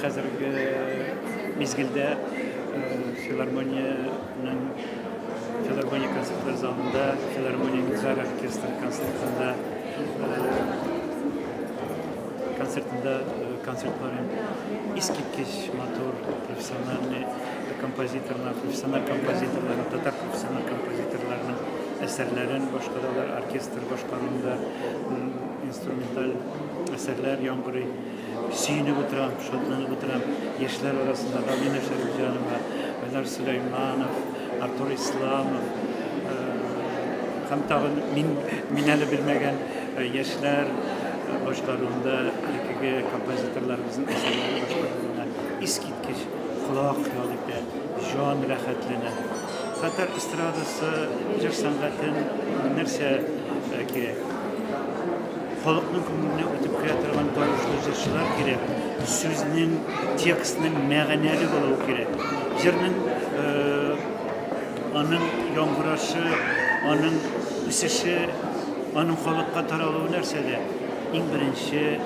хәзерге мизгелдә филармониянең филармония концертлар залында филармониянең зар оркестры концертында концертында концерт барыйм. Искиткеч матур профессиональный композиторлар, профессиональ композиторлар, татар профессиональ композиторларының әсәрләрен башкаралар, оркестр башкаруында инструменталь әсәрләр яңгырый. Сөенеп утырам, шатланып утырам. Яшьләр арасында Галина Шәрипҗанова, Айдар Сөләйманов, Артур Исламов һәм тагын мин, мин әле белмәгән яшьләр башкаруында элеккеге композиторларыбызның әсәрләре башкарылуына искиткеч колак ял итә, җан рәхәтләнә. Татар эстрадасы җыр сәнгатен нәрсә кирәк? Халыкның күңеленә үтеп керә торган тавышлы җырчылар кирәк. Сүзнең, текстның мәгънәле булуы кирәк. Җырның аның яңгырашы, аның үсеше, аның халыкка таралуы нәрсәдә? Иң беренче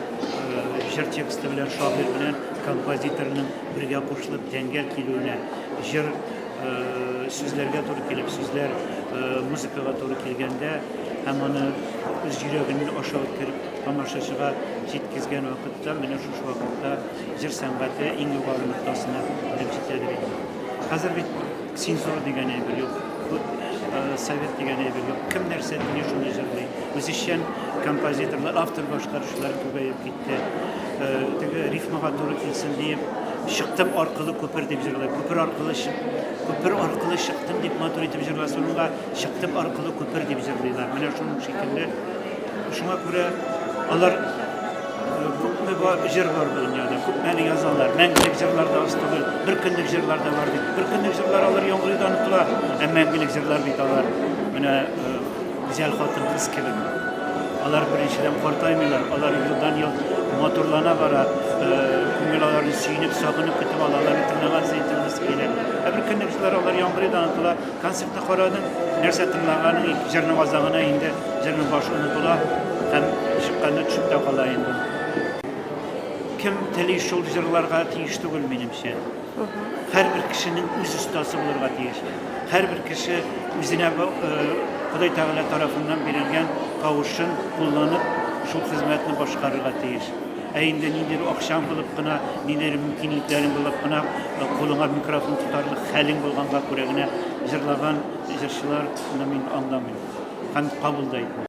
җыр тексты белән шагыйрь белән композиторның бергә кушылып тәңгәл килүенә, җыр сүзләргә туры килеп, сүзләр музыкага туры килгәндә һәм аны үз йөрәгеннән аша үткәреп тамашачыга җиткезгән вакытта, менә шушы вакытта җыр сәнгате иң югары ноктасына килеп җитәдер инде. Хәзер бит цензура дигән әйбер юк, совет дигән әйбер юк. Кем нәрсә тели, шуны җырлый. Үзешчән композиторлар, автор башкаручылар күбәеп китте. Теге рифмага туры килсен диеп, чыктым аркылы күпер дип җырлый. Күпер аркылы чык, күпер аркылы чыктым дип матур итеп җырласа, урынга чыктым аркылы күпер дип җырлыйлар. Менә шуның шикелле. Шуңа күрә алар күпме бар җыр бар бу дөньяда, күпме әле язалар. Мәңгелек җырлар да аз түгел, бер көнлек җырлар да бар бит. Бер көнлек җырлар алар яңгырый да онытыла. Ә мәңгелек җырлар бит алар менә Гүзәл хатын-кыз кебек. Алар беренчедән картаймыйлар, алар елдан-ел матурлана бара. Күңел аларны сөенеп, сагынып көтеп ала, аларны тыңлаган саен тыңлыйсы килә. Ә бер көнне җырлар алар яңгырый да онытыла. Концертны карадың, нәрсә тыңлаганың, җырның азагына инде җырның башы онытыла һәм чыкканда төшеп тә кала инде. Кем тели шул җырларга тиеш түгел, минемчә. Һәрбер кешенең үз остасы булырга тиеш. Һәрбер кеше үзенә Ходай Тәгалә тарафыннан бирелгән тавышын кулланып, шул хезмәтне башкарырга тиеш. Ә инде ниндидер акчаң булып кына, ниндидер мөмкинлекләрең булып кына, кулыңа микрофон тотарлык хәлең булганга күрә генә җырлаган җырчыларны мин аңламыйм һәм кабул да итмим.